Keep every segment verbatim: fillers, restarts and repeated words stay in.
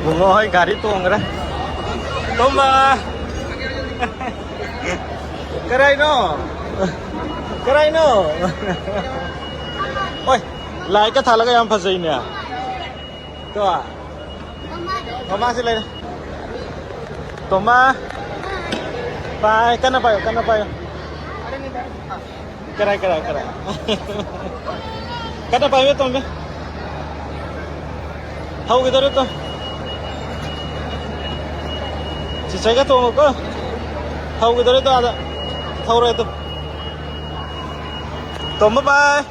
ꯕꯨꯡꯉꯣ ꯍꯣꯏ ꯒꯥꯔꯤ ꯇꯣꯡꯈ꯭ꯔꯦ꯫ ꯇꯣꯝꯕ! ꯀꯔꯥꯏꯅꯣ? ꯀꯔꯥꯏꯅꯣ? ꯍꯣꯏ, ꯂꯥꯏꯠꯀ ꯊꯥꯜꯂꯒ ꯌꯥꯝ ꯐꯖꯩꯅꯦ꯫ ꯇꯣ꯫ ꯃꯃꯥꯁꯤ ꯂꯩꯔꯦ꯫ ꯇꯣꯝꯕ! ꯄꯥꯏ, ꯀꯟꯅ ꯄꯥꯏꯌꯨ, ꯀꯟꯅ ꯄꯥꯏꯌꯨ꯫ ꯀꯔꯥꯏ, ꯀꯔꯥꯏ, ꯀꯔꯥꯏ? ꯀꯟꯅ ꯄꯥꯏꯌꯨ, ꯇꯣꯝꯕꯤ꯫ ꯍꯧꯈꯤꯗꯧꯔꯦ, ꯇꯣ꯫ ꯆꯤꯆꯦꯒ ꯇꯣꯡꯉꯨꯀꯣ꯫ ꯍꯧꯈꯤꯗꯧꯔꯦ, ꯇꯣ, ꯑꯥꯗ꯫ ꯊꯧꯔꯣꯏ, ꯇꯣ꯫ ꯇꯣꯝꯕ, ꯕꯥꯏ꯫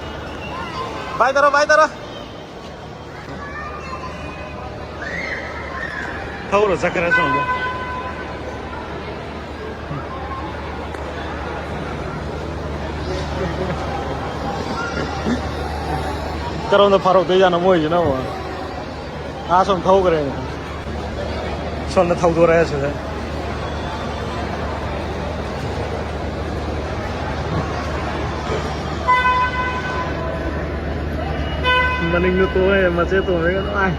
ꯕꯥꯏ ꯇꯧꯔꯣ, ꯕꯥꯏ ꯇꯧꯔꯣ꯫ ꯊꯧꯔ ꯆꯠꯈ꯭ꯔꯦ ꯑꯁꯣꯝꯗ꯫ ꯀꯔꯣꯝꯗ ꯐꯥꯔꯛꯇꯣꯏꯖꯥꯠꯅꯣ ꯃꯣꯏꯁꯤꯅ ꯑꯃꯨꯛ? ꯑꯥ ꯁꯣꯝ ꯊꯧꯈ꯭ꯔꯦ꯫ ꯁꯣꯝꯗ ꯊꯧꯗꯣꯔꯛꯑꯦ ꯁꯤꯗ꯫ ꯃꯅꯤꯡꯗ ꯇꯣꯡꯉꯦ, ꯃꯆꯦ ꯇꯣꯡꯉꯒ ꯅꯨꯡꯉꯥꯏ꯫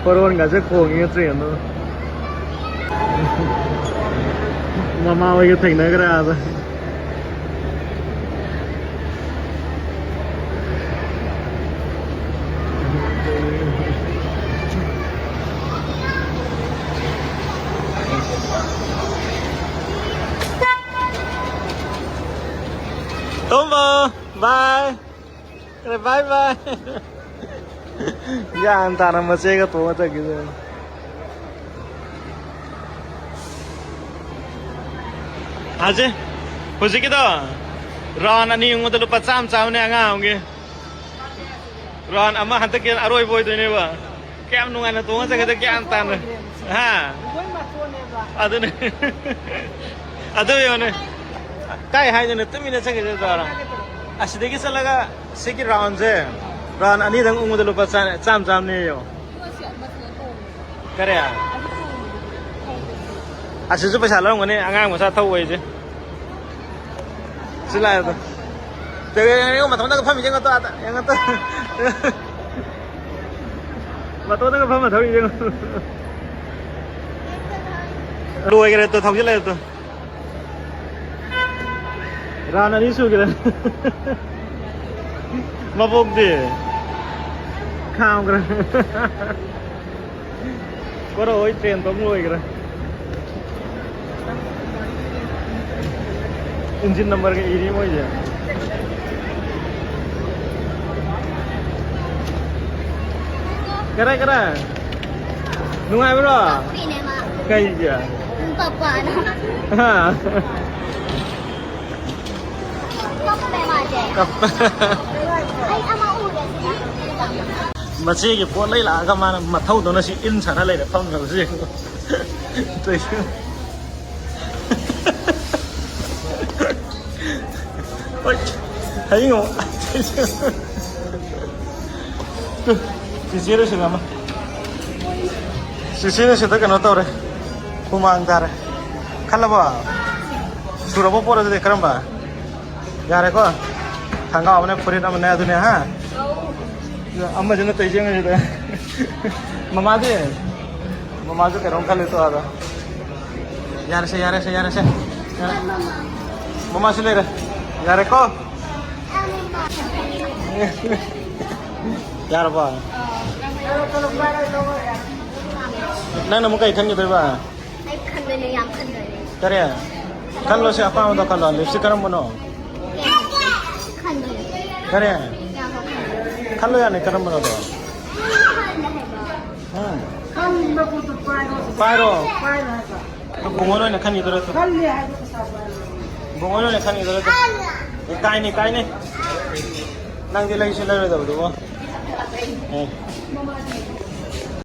ꯍꯣꯔꯣꯟꯒꯁꯦ ꯈꯣꯡꯉꯤ ꯇ꯭ꯔꯦꯟꯗꯣ꯫ ꯃꯃꯥ ꯍꯣꯏꯒ ꯊꯦꯡꯅꯈ꯭ꯔꯦ ꯑꯥꯗ꯫ ꯇꯣꯝꯕ, ꯕꯥꯏ꯫ ꯕꯥꯏ ꯕꯥꯏ꯫ ꯒ꯭ꯌꯥꯟ ꯇꯥꯅ ꯃꯆꯦꯒ ꯇꯣꯡꯉ ꯆꯠꯈꯤꯗꯣꯏꯅꯤ꯫ ꯑꯁꯦ, ꯍꯧꯖꯤꯛꯀꯤꯗꯣ ꯔꯥꯎꯟ ꯑꯅꯤ ꯎꯪꯕꯗ ꯂꯨꯄꯥ ꯆꯥꯝꯃ ꯆꯥꯝꯃꯅꯦ ꯑꯉꯥꯡ ꯑꯃꯒꯤ꯫ ꯔꯥꯎꯟ ꯑꯃ ꯍꯟꯗꯛꯀꯤ ꯑꯔꯣꯏꯕ ꯑꯣꯏꯗꯣꯏꯅꯦꯕ꯫ ꯀꯌꯥꯝ ꯅꯨꯡꯉꯥꯏꯅ ꯇꯣꯡꯉ ꯆꯠꯀꯗ ꯒ꯭ꯌꯥꯟ ꯇꯥꯅ꯫ ꯍꯥ? ꯑꯗꯨꯅꯦ꯫ ꯑꯗꯨ ꯌꯦꯡꯉꯨꯅꯦ꯫ ꯀꯥꯏ ꯍꯥꯏꯗꯣꯏꯅꯣ? ꯇꯨꯃꯤꯟꯅ ꯆꯠꯈꯤꯗꯣꯏ ꯇꯧꯔꯣ꯫ ꯑꯁꯤꯗꯒꯤ ꯆꯠꯂꯒ ꯁꯤꯒꯤ ꯔꯥꯎꯟꯁꯦ, ꯔꯥꯎꯟ ꯑꯅꯤꯗꯪ ꯎꯪꯕꯗ ꯂꯨꯄꯥ ꯆꯥ-, ꯆꯥꯝꯃ ꯆꯥꯝꯃꯅꯦꯌꯣ꯫ ꯀꯔꯤ? ꯑꯁꯤꯁꯨ ꯄꯩꯁꯥ ꯂꯧꯔꯝꯒꯅꯤ, ꯑꯉꯥꯡ ꯃꯆꯥ ꯊꯧꯕ ꯍꯩꯁꯦ꯫ ꯁꯤ ꯂꯥꯛꯑꯦ ꯑꯗꯣ꯫ ꯌꯦꯡꯉꯣ, ꯃꯊꯟꯇꯒ ꯐꯝꯃꯤꯁꯦ ꯌꯦꯡꯉꯣ ꯇꯣ, ꯑꯥꯗ, ꯌꯦꯡꯉꯣ ꯇꯣ꯫ ꯃꯇꯣꯟꯗꯒ ꯐꯝꯃ ꯊꯧꯔꯤꯁꯦ ꯌꯦꯡꯉꯣ꯫ ꯂꯣꯏꯈ꯭ꯔꯦ ꯇꯣ, ꯊꯧꯖꯤꯜꯂꯛꯑꯦ ꯇꯣ꯫ ꯔꯥꯎꯟ ꯑꯅꯤ ꯁꯨꯈ꯭ꯔꯦ꯫ ꯃꯕꯣꯛꯇꯤ ꯈꯥꯝꯈ꯭ꯔꯦ꯫ ꯀꯣꯔꯣ ꯍꯣꯏ ꯇ꯭ꯔꯦꯟ ꯇꯣꯡ ꯂꯣꯏꯈ꯭ꯔꯦ꯫ ꯏꯟꯖꯤꯟ ꯅꯝꯕꯔꯒ ꯏꯔꯤ ꯃꯣꯏꯁꯦ꯫ ꯀꯔꯥꯏ, ꯀꯔꯥꯏ? ꯅꯨꯡꯉꯥꯏꯕ꯭ꯔꯣ? ꯀꯞꯄꯤꯅꯦ ꯃꯥ꯫ ꯀꯩꯒꯤ? ꯎꯝ, ꯄꯄꯥꯅ꯫ ꯍꯥ? ꯀꯞꯄꯦ ꯃꯥꯁꯦ꯫ ꯀꯞ-, ꯑꯩ ꯑꯃ ꯎꯔꯦ ꯁꯤꯗ꯫ ꯃꯆꯦꯒꯤ ꯄꯣꯠ ꯂꯩ ꯂꯥꯛꯑꯒ ꯃꯥꯅ ꯃꯊꯧꯗꯧꯅ ꯁꯤ ꯏꯟ ꯁꯥꯟꯅ ꯂꯩꯔꯦ ꯐꯝꯗꯕꯁꯦ꯫ ꯇꯧꯏꯁꯦ꯫ ꯍꯣꯏ꯫ ꯍꯌꯦꯡ ꯑꯃꯨꯛ꯫ ꯆꯤꯆꯦꯗ ꯁꯤꯜꯂꯝꯃꯣ꯫ ꯆꯤꯆꯦꯗ ꯁꯤꯗ ꯀꯩꯅꯣ ꯇꯧꯔꯦ꯫ ꯍꯨꯃꯥꯡ ꯇꯥꯔꯦ꯫ ꯈꯜꯂꯕꯣ? ꯁꯨꯔꯕꯣ ꯄꯣꯠ ꯑꯗꯨꯗꯤ ꯀꯔꯝꯕ? ꯌꯥꯔꯦꯀꯣ? ꯈꯪꯒꯥꯎ ꯑꯃꯅꯦ, ꯐꯨꯔꯤꯠ ꯑꯃꯅꯦ, ꯑꯗꯨꯅꯦ, ꯍꯥ? ꯑꯃꯁꯤꯅ ꯇꯩꯁꯦ ꯉꯁꯤꯗ꯫ ꯃꯃꯥꯗꯤ? ꯃꯃꯥꯁꯨ ꯀꯩꯅꯣꯝ ꯈꯜꯂꯤ ꯇꯣ ꯑꯗ꯫ ꯌꯥꯔꯦꯁꯦ, ꯌꯥꯔꯦꯁꯦ, ꯌꯥꯔꯦꯁꯦ꯫ ꯌꯥꯔꯦ꯫ ꯃꯃꯥꯁꯨ ꯂꯩꯔꯦ꯫ ꯌꯥꯔꯦꯀꯣ? ꯌꯥꯔꯕꯣ? ꯅꯪꯅ ꯑꯃꯨꯛ ꯀꯩ ꯈꯟꯈꯤꯗꯣꯏꯕ? ꯑꯩ ꯈꯟꯗꯣꯏꯅꯦ, ꯌꯥꯝ ꯈꯟꯗꯣꯏꯅꯦ꯫ ꯀꯔꯤ? ꯈꯜꯂꯣꯁꯦ, ꯑꯄꯥꯝꯕꯗꯣ ꯈꯜꯂꯣ꯫ ꯂꯤꯞꯁꯇꯤꯛ ꯀꯔꯝꯕꯅꯣ? ꯈꯟꯗꯣꯏꯅꯦ꯫ ꯀꯔꯤ? ꯌꯥꯝ ꯈꯟꯗꯣꯏꯅꯦ꯫ ꯈꯜꯂꯣ ꯌꯥꯅꯤ, ꯀꯔꯝꯕꯅꯣꯗꯣ? ꯈꯜꯂꯦ ꯍꯥꯏꯕ꯫ ꯎꯝ꯫ ꯈꯟꯕꯕꯨꯗꯨ ꯄꯥꯏꯔꯣ꯫ ꯄꯥꯏꯔꯣ꯫ ꯄꯥꯏꯔꯣ ꯍꯥꯏꯕ꯫ ꯕꯨꯡꯉꯣ ꯂꯣꯏꯅ ꯈꯟꯈꯤꯗꯣꯏꯔꯣ? ꯈꯜꯂꯦ ꯍꯥꯏꯕ ꯄꯩꯁꯥ ꯄꯥꯏꯔꯣ꯫ ꯕꯨꯡꯉꯣ ꯂꯣꯏꯅ ꯈꯟꯈꯤꯗꯣꯏꯔꯣ? ꯏꯀꯥꯏꯅꯤ, ꯏꯀꯥꯏꯅꯤ꯫ ꯅꯪꯗꯤ ꯂꯩꯁꯨ ꯂꯩꯔꯣꯏꯗꯕꯗꯨꯕꯨ꯫ ꯎꯝ꯫